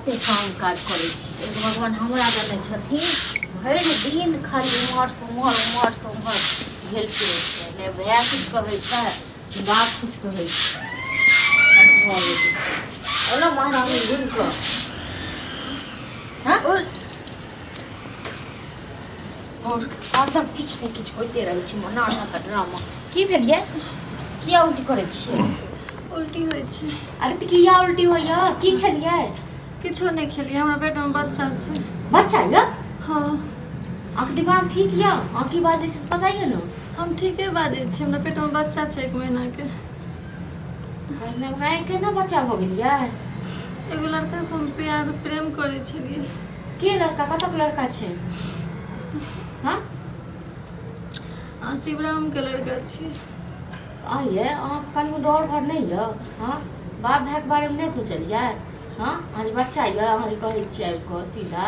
कते काम काज करै छी एगो भगवान हमरा देने छथिन भरि दिन खाली उम्हरसँ उम्हर उम्हरसँ उम्हर भेल फिरै छै ने भाय किछु कहै छै ने बाप किछु कहै छै भऽ गेलै ओना महारानी घुमि कऽ हँ और हरदम किछु ने किछु होइते रहै छै नाटक आ ड्रामा की भेल ये किया उल्टी करै छियै उल्टी होइ छै अरे तऽ किया उल्टी होइया की खेलियै किछो नहि खेलियै हमरा पेटमे बच्चा छै बच्चा यऽ हँ अहाँके दिमाग ठीक यऽ अहाँ की बाजै छी से पता यऽ ने हम ठीके बाजै छी हमरा पेटमे बच्चा छै एक महीनाके माय केना बच्चा भऽ गेल ये एगो लड़कासँ हम प्यार प्रेम करै छलियै के लड़का कतक लड़का छै हाँ आ शिवरामके लड़का छियै आ ये अहाँके कनिको डर भर नहि यऽ हँ बाप भायके बारेमे नहि सोचलियै हँ अहाँ जे बच्चा यऽ अहाँ जे कहै छियै आबि कऽ सीधा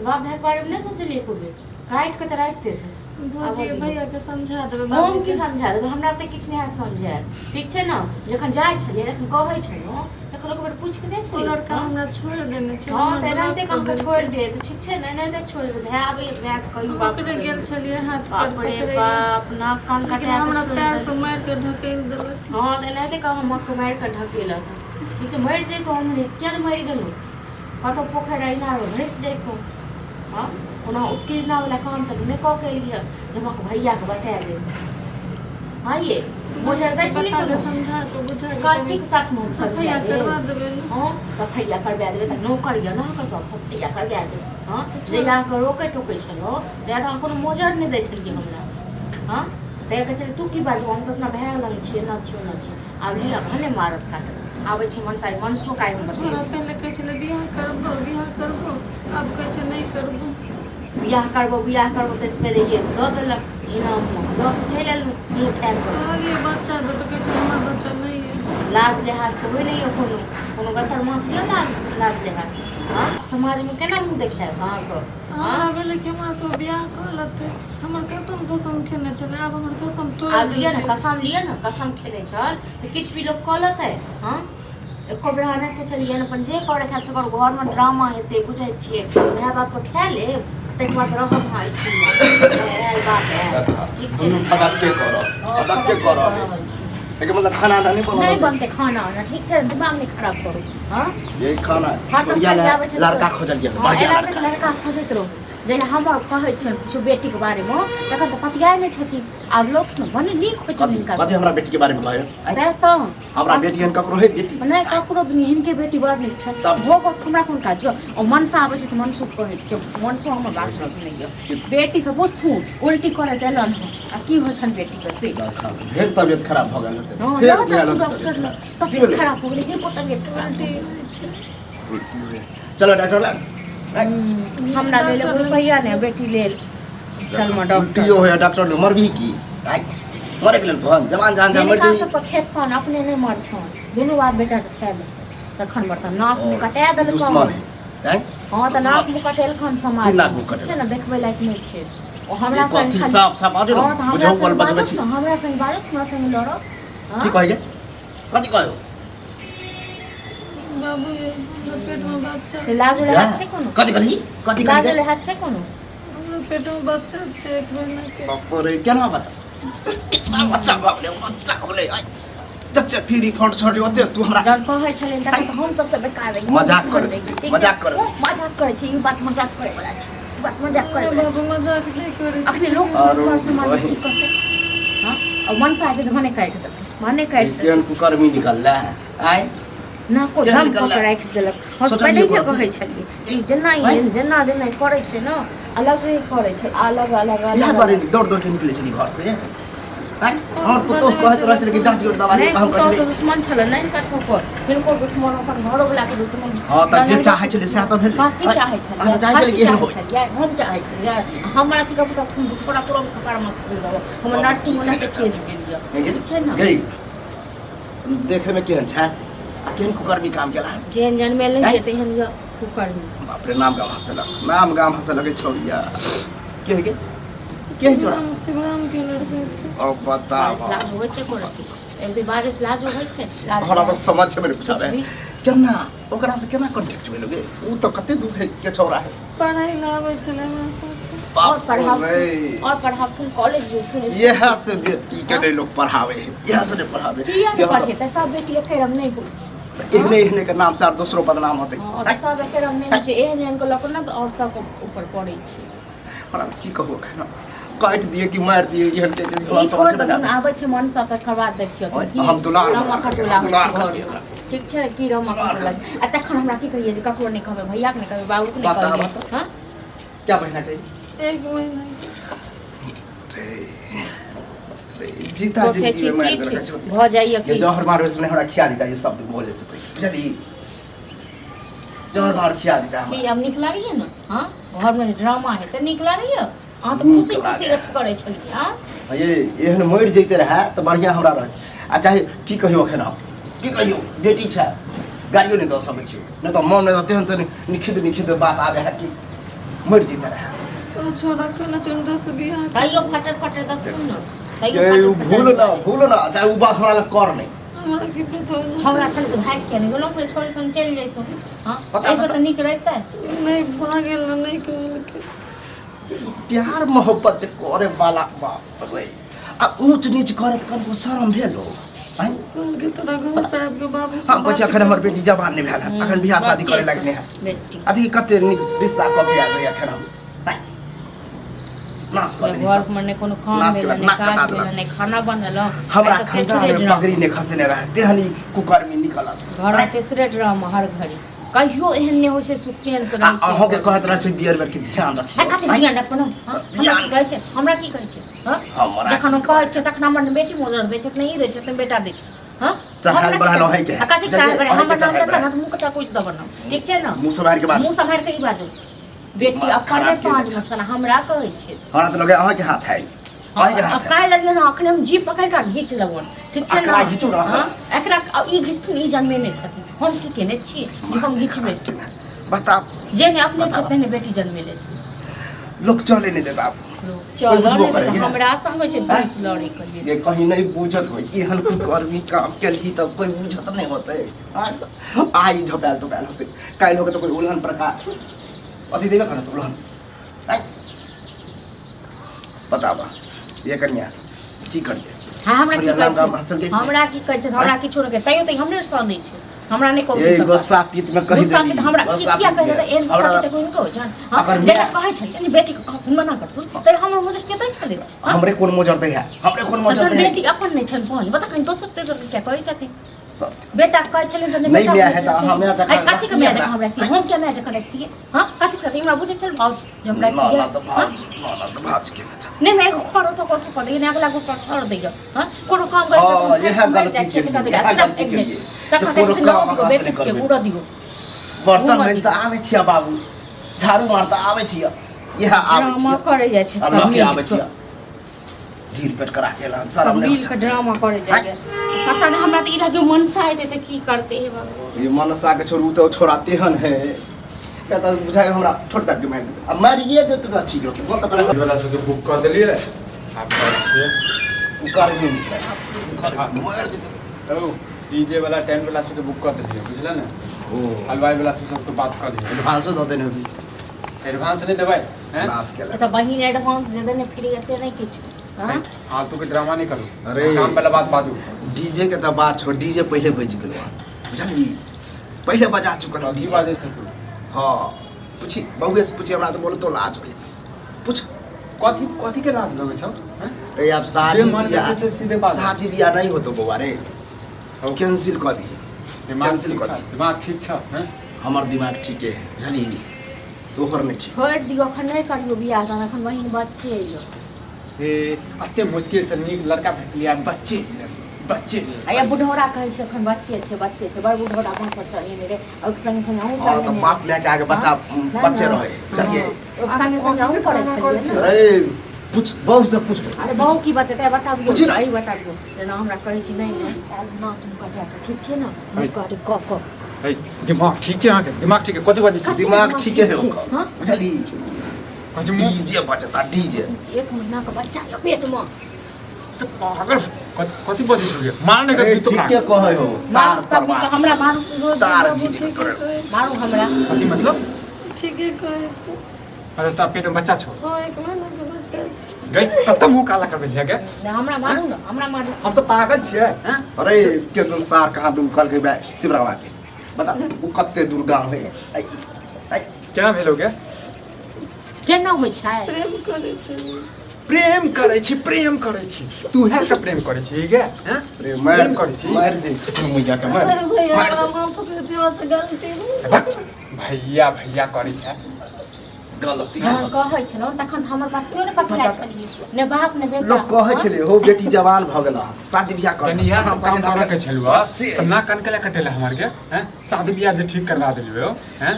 बाप भायके बारेमे नहि सोचलियै एको बेर काटि कऽ तऽ राखि देत भौजी आबऽ दियौ। भैयाके समझा देबै हम बाबूके की समझा देबै हमरा तऽ किछु नहि हैत समझायल ठीक छै ने जखन जाइ छलियै तखन कहै छलहुँ तखन एक बेर पूछि कऽ जाइ ओ छलियै लड़का हँ? हमरा छोड़ि देने छै हँ हमर तऽ एनाहिते ब्लॉक कऽ कऽ के देलकै। छोड़ि देत ठीक छै ने एनाहिते छोड़ि देत भाय आबैए तऽ भायके कहियौ हम बाप ओकरे गेल छलियै हाथ पैर बाप रे पकड़ै लए बाप नाक कान लेकिन कटा हमरा कऽ छोड़ि पैरसँ देलक मारि कऽ ढकेल देलक हँ तऽ एनाहिते कऽ हमर मारि कऽ ढकेलक ई से मरि जैतहुँ हमरे किया ने मरि गेलहुँ कतहु पोखरि आ इनारमे भसि जैतहुँ हँ ओना उत्कीर्णा वला काम तऽ नहि कऽ के एलियै जे हम अहाँके भैयाके बता देब हँ ये मोजर दै छली बता दे कोनो समझा कऽ बुझा कऽ कथीके साथ मोन सफैया करवा देबै ने हँ सफैया करबा देबै तऽ नौकर यऽ ने अहाँके सब सफैया करबा देब हँ जहिया अहाँके रोकै टोकै छलहुँ तहिया तऽ अहाँ कोनो मोजर नहि दै छलियै हमरा हँ तहिया कहै छलियै तू की बाजू हम तऽ अपना भाय लग छियै एना छियै ओना छियै आब लिअ भने मारत काटत आबै छै मनसा मनसो काहि हम छोड़ा बतेबै पहिले कहै छलै बियाह करबो बियाह करबो आब कहै छै नहि करबो बियाह करबो बियाह करबो ताहिसँ पहिले ये दऽ देलक इनाममे दऽ कऽ चलि एलहुँ मुँह ठानि कऽ कहलियै बच्चा दऽ तऽ कहै छै हमर बच्चा नहि यऽ लाज लिहाज तऽ होइ नहि यऽ कोनो कोनो गतर माथ यऽ लाज लाज लिहाज हँ समाजमे केना मुँह देखायब अहाँके हमरा भेलै कि हमरा सब बियाह कऽ लेतै हमर कसम तसम खेने छलै आब हमर कसम तोड़ि आब लिअ ने देलकै कसम लिअ ने कसम खेने छल तऽ किछु भी लोक कऽ लेतै हँ एको बेर अहाँ नहि सोचलियै अपन जे करै खाय से करू घरमे ड्रामा हेतै बुझै छियै भाय बापके खा लेब ताहिके बाद रहब अहाँ एहिठिना आयल बाप आयल ठीक छै दुनू ने फदक्के करब हँ, फदक्के फदक्के करब कऽ रहल छी एहिके मतलब खाना आना नहि नहि बनल बनतै खाना उना ठीक छै दिमाग नहि खराब करू हँ यही खाना हरदम छोड़िया खाली ले आबै छै तऽ- लड़का खोजलियै हँ, बढ़िया एना तऽ लड़का लड़का खोजैत रहू जहिया हमर कहै छियनि किछु बेटीके बारेमे तखन तऽ पतियाइ नहि छथिन आब लोक ने बड़ नीक होइ छनि कथी हिनका कथी हमरा बेटी के बारे में कहै आँय? तैं तऽ हमरा बेटी एहन ककरो है बेटी नहि ककरो भी नहि हिनके बेटी बड़ नीक छनि तब? भोग हमरा कोन काज यऽ ओ मनसा आबै छै तऽ मनसो कहै छियै मनसो हमर बात नहि सुनैए बेटीसँ पुछथुन उल्टी करैत एलनि हँ आ की होइ छनि बेटीके से ढेर तबियत खराब भऽ गेल हेतै हँ फेर लऽ भेल जाथुन होतै डॉक्टर तबियत लग खराब। की तबियत भेलै खराब हो गेलै हिनको तबियत खराब उल्टी होइ छै उल्टी होइए। चलो डॉक्टर लग हमरा लेल एगो रुपैआ नहि बेटी लेल चल म डॉक्टर उल्टियो होइए डॉक्टर लग मरबही की आँय? मरे के लेल कहन जवान जहान जा मरि हिनका जेबही सबके खेतन अपने नहि मरथन दुनू बाप बेटाके खाय लेतन तखन मरतन नाक मुँह कटा देलकन दुश्मन है आँय? हँ तऽ नाक मुँह कटेलखन समाज की नाक मुँह ठीक छै ने देखबै लायक नहि छै ओ हमरा ई संग कथी खाली साफ साफ बाजू ने हँ तऽ हमरा बुझौ संग बल बजबै बाजत छी ने हमरा संग बाजत हमरा संग लड़त हँ की कहैए कथी कहो बाबू ये हमरा पेटमे बच्चा से लाजो जा लिहाज छै कोनो कथी कहली कथी लाजो कहली लिहाज छै कोनो हमरा पेटमे बच्चा छै एक महीनाके बाप रे केना बच्चा केना बच्चा भऽ गेलै बच्चा हो गेलै आइ जते फ्री फंड छोड़ली ओते तू हमरा जब कहै छलियनि तखन तऽ हम सबसँ बेकार रही मजाक करै छी, मजाक करै छी। मजाक करै छी ई बात मजाक करै वाला छै ई बात मजाक करै वाला बाबू छै मजाक नहि करै अखने लोक आरो सर समाज वही। की कहतै हँ आ मनसा हेतै तऽ भने काटि देतै भने काटि देतै केहन कुकर्मी निकललै आइ नाको केहन दम कऽ निकललै? के राखि देलक हम सोचलियै पहिले कोनो कहै छलियै कि जेना ई जेना जेना ई करै छै ने अलगे करै छै अलग अलग इएह अलग दुआरे दौड़ दौड़ के निकलै छली घर से आँय? हमर पुतोह कहैत रहै छलै कि डाँटियो दबारी नहि हम कहै पुतोह छलियै के दुश्मन छलै नहि हिनकर सबके हिनको दुश्मन अपन घरो वला के दुश्मन हँ तऽ जे चाहै छलै सएह तऽ भेलै कथी आँय? चाहै अहाँ तऽ छलियै चाहै छलियै कथी कि एहन चाहै होइ छलियै हम चाहै छलियै हमरा अथी करबू तऽ तोरा तुरंत कपार मत खोलि देबो हमर बाबू, नर्सिंग की ओना के छै चेंज गेल यऽ ठीक छै ने गई देखै मे केहन छै आ केहन कुकर्मी काम केला जेहन जनमेल नहि आँय? छै तेहन यऽ कुकर्मी बाप रे नाम गाम हंसलक नाम गाम हंसलक छौड़िया के है के के है छोड़ा शिवराम के लड़का छै ओ बताब लाज होइ छै कोनो एक दिन बाजैत लाजो होइ छै लाज हमरा तऽ समझ में नहीं पूछा कुछ भी। केना ओकरा से केना कॉन्टेक्ट भेल गे? उ तऽ कते दूर है के छौड़ा है। पढ़ाई ला आबै छलै हमरा साथे। और बाप पढ़ाबथुन, रे, और पढ़ाबथुन, कॉलेज जेथुन। इएह से बेटी के नहीं लोग पढ़ावे है, इएह से नहीं पढ़ावे। किया नहि पढ़ेतै? सब बेटी एके रंग नहि होइ छै। एहने एहने के नाम से आर दोसरो बदनाम होतै। हँ, तऽ सब एके रंग नहि होइ छै। एहन एहन के लऽ कऽ ने तऽ और सबके ऊपर पड़ै छै। हमरा की कहू, एखन काटि दिए कि मारि दिए एहन के जे ई छोड़ समझ में दहुन, नहि। आबै छै मनसा तकर बाद देखियौ। ओए, की हम दुलार रम करब, अखटुला होइ दुलार छै करब। घरमे। ठीक छै की रम अखटुला छै। आ तखन हमरा की कहियै जे ककरो नहि कहबै, भैयाके नहि कहबै, बाबूके नहि बताबऽ। कहबै। हँ, क्या महीना के? एक महीना। रे रे, जीता सोचै जिंदगी छी में मारि की देलक छै छोड़ी। भऽ जाइए ये की जहर मारो से हमरा खिया देता ये शब्द बोले से पहिले, बुझली? जहर मार खिया देता की हमरा। आब नीक लागैए ने? हँ, घरमे जे ड्रामा हेतै नीक लागैए? अहाँ तऽ नीक खुशी खुशी लागैए। अथी करै छलियै। हँ, ये एहन मरि जैते रहए तऽ बढ़िआँ हमरा रहत। आ चाहे की कहियौ, एखन हम की कहियौ, बेटी छै, गाड़ियो नहि दऽ सकै छियौ, नहि तऽ मोनमे तऽ तेहन तेहन निखिद निखिद बात आबै है कि मरि जैते रहए। ओ छोड़ा कहने छै हुनका से बियाह कर। तैयो फटर फटर देखू ने, तैयो ये फटर उ फटर भूल ना, बाजै। भूल ना, चाहे उ बात हमरा लग कर नहि। हमरा की पता होना। छौड़ा छलै तऽ भागि किया नहि गेलहुँ? अपने छौड़ी संग चलि जैतहुँ। हँ, पता- एहिसँ पता- तऽ नीक रहितै। नहि भागल, नहि कहलकै। प्यार मोहब्बत जे करे वाला, बाप रे, आ ऊँच नीच करे तऽ कनिको शरम भेल हो? आँय? कहलकै तोरा घर पर आबि कऽ बाबू से हम कहै छी बात अखन हमर करबो। बेटी जवान नहि भेल हन, अखन बियाह शादी करे लायक नहि है। बेटी अथी कते नीक रिश्ता कऽ के आयल रहै, अखन हम आँय? नाश कऽ देली घर सब। में नहि कोनो काम नाश भेल, केलक, नहि नाक कटा काज भेल, देलक। नहि खाना बनल। हमरा आइ तऽ खंसार तेसरे में ड्रामा। पगड़ी नहि खसेने रहै तेहन ई कुकर्मी निकलल। घर में तेसरे ड्रामा हर घड़ी। कहियो एहन नहि होइ छै सुख चैन से आ रहै छै। अहूँके कहैत रहै छै बियर बेर के ध्यान है रखियौ। कथी ध्यान रखबो ने? हँ, हमरा की कहै छै? हमरा की कहै छै? हँ, हमरा जखन हम की कहै छियै तखन हमर बेटी मोजर दै छै, नहि ई दै छै, नहि बेटा दै छै। हँ, चढ़ायल हमरा की बढ़ायल कहै अहींके छै? है। आ कथी जल्दी चढ़ायल बढ़ायल? अहींके हमर नाम चढ़ायल लेता ने बढ़ायल। तऽ मुँह कचा कुछ देब ने, ठीक छै ने? मुँह सम्हारि के बात। मुँह सम्हारि के ही बाजू। बेटी दिमाग अपने खराब केने पाँच छै। गो छल, हमरा कहै छै। हमरा तऽ लगैए अहाँके हाथ है, अहाँके अब हाथ है। काल्हि लेलियै ने, अखने हम जीप पकड़ि कऽ घीच लेबनि, ठीक छै ने? एकरा घीचू ने। हँ, एकरा आ ई घिचथिन, ई जन्मेने छथिन, हम की केने छियै जे हम घिचबै? बताब। जे नहि अपने बताब। छै तेहने बेटी जन्मेले। लोक चले नहि देता आब। चलऽ बुझबो नहि करै देतै, ये। हमरा संग होइ छै आँय? भैंस लड़ै के लेल। ये कहीं नहीं बुझत होई, एहन कोई गर्मी काम केलही तब कोई बुझत नहीं होते। आइ झपायल तोपायल होते, काल्हि होके तऽ कोई उल्हन प्रकार अथी देबे करत उल्हन। आँय? बताबा ये कनिया, की करिए? हाँ, हमरा की छोड़िया, कहै नाम गाम छै? हँसल के? हमरा की कहै छै? हमरा किछो नहि कहै, तैयो तऽ हमरे सनै छै, हमरा नहि कहू। ये गुस्सा पीत में कहि गुस्सा देली। में हमरा की गुस्सा किया पीत कहै में। तऽ एहन गुस्सा हमरा तऽ कोइ नहि कहै छै। हँ, अगर जेना माय- कहै छलियै ने बेटीके कहथुन, मना करथुन, तऽ हमर मोजर के दै छलै? हँ? हमरे कोन मोजर दै है? हमरे कोन मोजर तोहर दै है? बेटी अपन नहि छनि पहुँच बता, कहीं दोसर तेसर के किया कहै छथिन? सब बेटा कहै छलै तऽ नहि बेटा माय कहै है तऽ अहाँ माय छलखिन। जकाँ आइ कथी के माय रखतियै जकाँ हम रखतियै? हम किया माय जकाँ रखतियै? हँ, कथी के हमरा बुझै छल भाउज जे हम ना रखतियै? ना तऽ हँ? भाज ना ना तऽ भाज के ना। नहि नहि, एगो खरो तो कथी कऽ दैया, अगला गोटा छोड़ दैया। हँ, कोनो काम करै हँ, इएह गलती केलियै, इएह गलती केलियै। तखन जे कहै कोनो छथिन काम लऽ दियौ अहाँ से बेटी नहि छियै करबै। उड़ऽ दियौ। बर्तन घूमऽ माजि तऽ दियौ। आबै छियै बाबू, झाड़ू मार तऽ आबै छियै, इएह आबै ड्रामा छियै करै जाइ छै आ सब लऽ के मिल आबै कऽ। छियै ढीर पेट करा के एलहन, सब शरम नहि मिल होइ कऽ छै? ड्रामा करै जाइए। पता नहि, हमरा तऽ ई लागै मनसा एतै तऽ की करतै, हे भगवान। ये मनसा के छोड़ू तऽ छोड़ा तेहन है किया तऽ बुझाइ हमरा ठोक दाब के मारि देतै, आ मारिए देतै तऽ ठीक रहतै। बोल तऽ पहिले। वाला सबके बुक कऽ देलियै, आब जाइ छियै। गर्मी निकलै गर्मी मारि देतै। औ डीजे वाला, टेंट वाला सबके बुक कऽ देलियै, बुझल ने? ओ हलवाई वाला सब सबके बात कऽ लियै। एडवांसो दऽ देने होबी? एडवांस नहि देबै हैं? नाश केलक। तऽ बहिन एडवांस दे देने फ्री से नहि किछु। हँ, फालतू के ड्रामा नहि करू। अरे। काम वाला बात बाजू। डीजे के तऽ बात छोड़, डीजे पहिले बजि गेलो, बुझलही? पहिले बजा चुकल हन की डीजे। बाजै छै तू? हाँ, पूछी बउए से पूछी, हमरा तऽ बोलतो लाज होइए, पूछ। कथी कथी के लाज लगै छौ हैं? रे आब शादी जे मन बियाह होइ छै से सीधे बाजू। शादी बियाह नहि होतो बौआ रे। हौ। कैंसिल कऽ दी। दिमाग कैंसिल ठीक कऽ छौ? दी। दिमाग ठीक छौ हैं? हमर दिमाग ठीके है, बुझलही? तोहर नहि ठीक। छोड़ि दियौ, एखन नहि करियौ बियाह तहन, एखन बहिन बच्चे यऽ। हे, एते मुश्किल से नीक लड़का भेटलियै, बच्चे बच्चे। आ बुढ़ौरा कहै छै एखन बच्चे छै, बच्चे छै। बड़ बुढ़ौरा माथ पर चढ़ेने रहै, ओहिके संगे संगे अहूँ हाँ तऽ चढ़ेने। बाप माय के आगे बच्चा बच्चे रहै, बुझलियै? ओहिके संगे संगे अहूँ करै छलियै ने। अरे पूछ, बहू से पूछ। अरे बहू की बतेतै? बताबियौ। पूछी ने। अही बताबियौ, जेना हमरा कहै छी नहि नहि ना तुम कटा कऽ, ठीक छै ने? मुँह काटि कऽ कऽ। है, दिमाग ठीक छै अहाँके? दिमाग ठीक है? कथी बाजै छी? दिमाग ठीके है ठीक छै, ओकर। हाँ? बुझली? कहै छी मुँह डीजे बजता डीजे। एक महीना के बच्चा यऽ पेटमे। से पागल कथी बजै छौ मार नै अरे कर तू ठीके कहै हो मारू तार तब तऽ हमरा मारू रोज तार बाबू जीत के ठीके तोरे कहै मारू हमरा कथी मतलब ठीके कहै छै अरे तोरा पेट में बच्चा छौ हँ एक महीना के बच्चा छै गई कत मुंह काला कर देलियै गे नहि हमरा मारू ने हमरा मारू हम सब पागल छियै हैं अरे के दिन सार कहाँ दूर कहलकै बे शिवरामा के बता ओ कते दूर गाँव है ऐ, ऐ, केना भेलो गे केना होइ छै प्रेम करै छै प्रेम करै छी प्रेम करै छी तू है के प्रेम करै छी गे हैं अरे मार प्रेम करै छी मार दे मुइया के मार अरे भैया हमरा माफ कर दियौ से गलती भेल। भक, भैया भैया करै छै गलती हम कहै छलहुँ तखन तऽ हमर बात केओ नहि पतियाइ छलियै ने बाप ने बेटा लोग कहै छलै हो बेटी जवान भऽ गेल हँ, शादी बियाह कर तनी इएह सब काम करे के छलुआ से- तऽ ना कनकला कटेला हमर के हैं शादी बियाह जे ठीक करवा देलियो हैं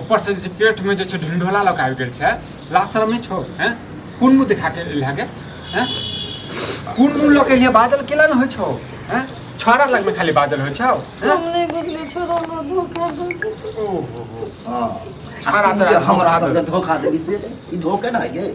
ऊपर से जे छै पेट में जे छै ढिंढोला लऽ के आबि गेल छै लाज शरम नहि छौ हैं कोन मुँह देखा के एलहा गे हैं कोन मुँह लऽ के एलियै बादल केला ने होइ छौ हैं छौड़ा लगमे खाली बादल होइ छौ हैं हम नहि बुझलियै छोरा हमरा धोखा दऽ देलकै। ओहो हो हँ छौड़ा तू तोरा जे हमरा धोखा सबके देलकै। धोखा देली से ई धोखे ने है गे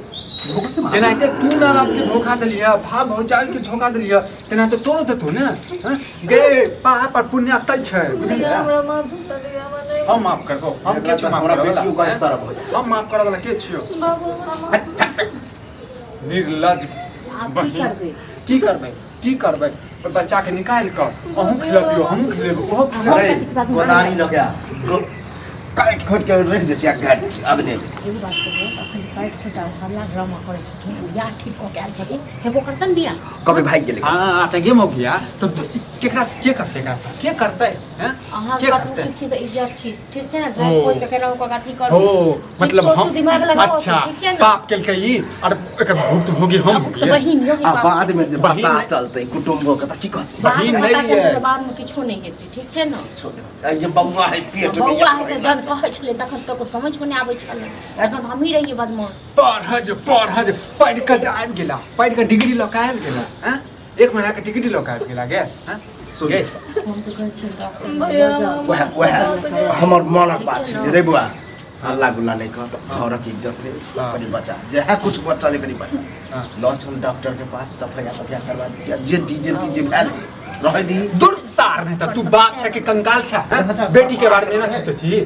धोखे से मार जेनाहिते तू माय बाप के धोखा देलियै भाव भौजाई के धोखा देलियै तेनाहिते तोरो देतौ ने हैं? गे पाप और पुण्य तय छै बुझलियै भैया हमरा माफ कर दियौ हमरा नहि हम माफ करबो हम के छियौ माफ हमरा करऽ बेटियो वाला के शरम हो जाए हम माफ करऽ वाला के छियौ बाबू हमरा माफ कर निर्लज आब की बहिन करबै की करबै की करबै ओहि बच्चा के निकालि कऽ अहूँ खिलबियौ हमहूँ खिलेबै ओहो खिलेबै अरे गोदारी लऽ के आ काटि खोटि के रखि दै छियै आ गाड़ि दै छियै अब नहि एगो बात कहियौ अखन जे काटि खोटा हल्ला ड्रामा करै छथिन बियाह ठीक कऽ के आयल छथिन हेबो करतन बियाह कभी भागि गेलै हाँ तऽ गेम हो गया तो केकरा से के करतै एकरा से के करतै हैं अहाँ के कतबो करतै किछु छी तऽ इज्जत छी ठीक छै ने ओ। झट कोइ केना कऽ अथी करू हो मतलब सोचू, हम दिमाग लगाउ अच्छा ठीक छै ने पाप केलकै ई और एकर भुक्त भोगी हम हो तऽ गेलियै बहिन यही आ बात बाद में जे बहिन पता नहि- चलतै कुटुम्बो के तऽ की कहतै बाद बहिन में नहि पता चलतै अछि। तऽ बाद में किछो नहि हेतै ठीक छै ने छोड़ ऐ जे बौआ है पेट में बौआ है तऽ जहन कहै छलै तखन तऽ समझ मे नहि आबै छलै तखन तऽ हमही रहियै बदमाश पढ़ जो पढ़ जो पढ़ कऽ जे आबि गेला पढ़ि कऽ डिग्री लऽ कऽ आबि गेला हैं एक महीना के डिग्री लऽ कऽ आबि गेला गे हैं सुन गे हम तऽ कहै छियै डॉक्टर भैया लऽ जाउ। वएह वएह हमर मनक बात छै रे बौआ हल्ला गुल्ला नहि कर घरक इज्जत रे हाँ। कनि बचा जएह कुछ बचल है कनि बचा हाँ। लऽ चल डॉक्टर के पास सफैया तफैया करवा दी जे डीजे तीजे भेल रहै दी दूर सार नहीं तऽ तू बाप छै कि कंगाल छै हैं? बेटी के बारे में ना सोचै छी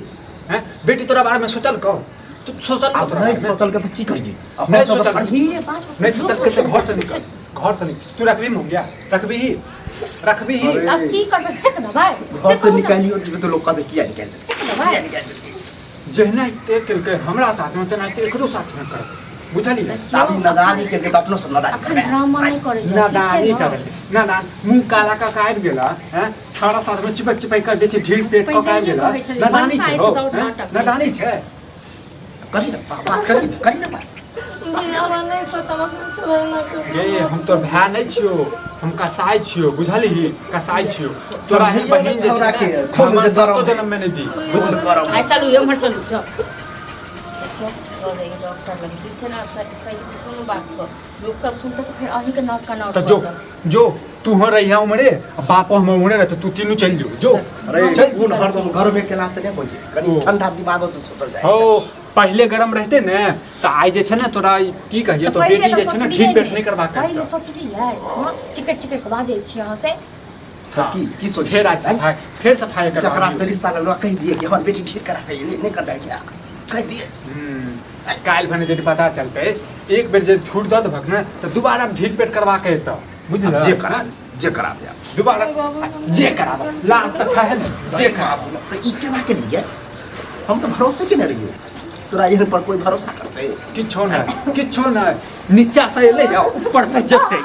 हैं बेटी तोरा बारे में सोचल कहो तू सोचल आब कहो तोरा नहि बारे में? सोचल के तऽ की करियै अब नहीं हमसब सोचल फर्ज धीरे बाजू। नहीं सोचल के तऽ घर से निकल घर से निकल तू रखबी मुंगिया रखबी ही रखबी ही अरे। आब की करबै फेंक देबै घर से से कहू ने। निकालियो जेबै तऽ लोग कहतै किया निकालि देलकै फेंक देबै किया निकालि देलकै जहिना ते केलकै हमरा साथमे तेनाहिते एकरो साथमे करतै बुझलियै तऽ आब ई नदानी केलकै तऽ अपनो सब नदानी अखन करबै ड्रामा नहि करै छै नादानी करल नादान मुंह काला का आबि गेला हैं छाड़ा साथ में चिपक चिपक कर जे छै ढील पेट कऽ के आबि गेला पहिने कहै छलै, नादानी छै हो मनसा हैं? नाटक। नादानी छै करी ने बात करी ने करी ने बात भैया हमरा नहि पता हमरा छोड़ा ना करू। गे हम तोर भाय नहि छियौ हम कसाई छियौ बुझलही कसाई छियौ तोरा एहन समझैयौ ने बहिन जे छै छौड़ा ने, के, खून हमर जे गरम सातो है। जन्म में नहि दी खून गरम आइ चलू एम्हर चलू जाउ लऽ जाइए डॉक्टर लग ठीक छै ने सही से सुनू बात कऽ लोक सब सुनतै तऽ फेर अहीँके नाक कनाउ तऽ जो जो तू हो रहिया उमरे आ बापो हमर उमरे रहते तू तीनू चलि जो जो अरे चल खून हरदम गरमे केला से नहि होइ छै कनि ओ। ठंडा दिमागो से सोचल जाइ हो पहिले गरम रहते ने तऽ आइ जे छै ने तोरा ई की कहियै तो बेटी जे छै ने ठीक पेट नहि करबा के पहिले सोचलियै हँ चिकट चिकट कऽ बाजै छी अहाँ से तऽ की की सोच फेर आइ सफाइ फेर सफाइ करबा जकरा से रिश्ता लगलो कहि दिए कि हमर बेटी ठीक करा के एलै नहि करबै क्या कहि दिए काल्हि भने यदि पता चलतै एक बेर जे छूट दऽ देबक ने तऽ दोबारा ढील पेट करबा के एतऽ बुझल जे करा जे करा दे दोबारा जे कराब लाज तऽ छै ने जे कराब तऽ ई केना केली गे हम तऽ भरोसे केने रहियै तोरा एहन पर कोई भरोसा करतै किछो नहि किछो नहि नीचा से एलै आ ऊपर से जेतै।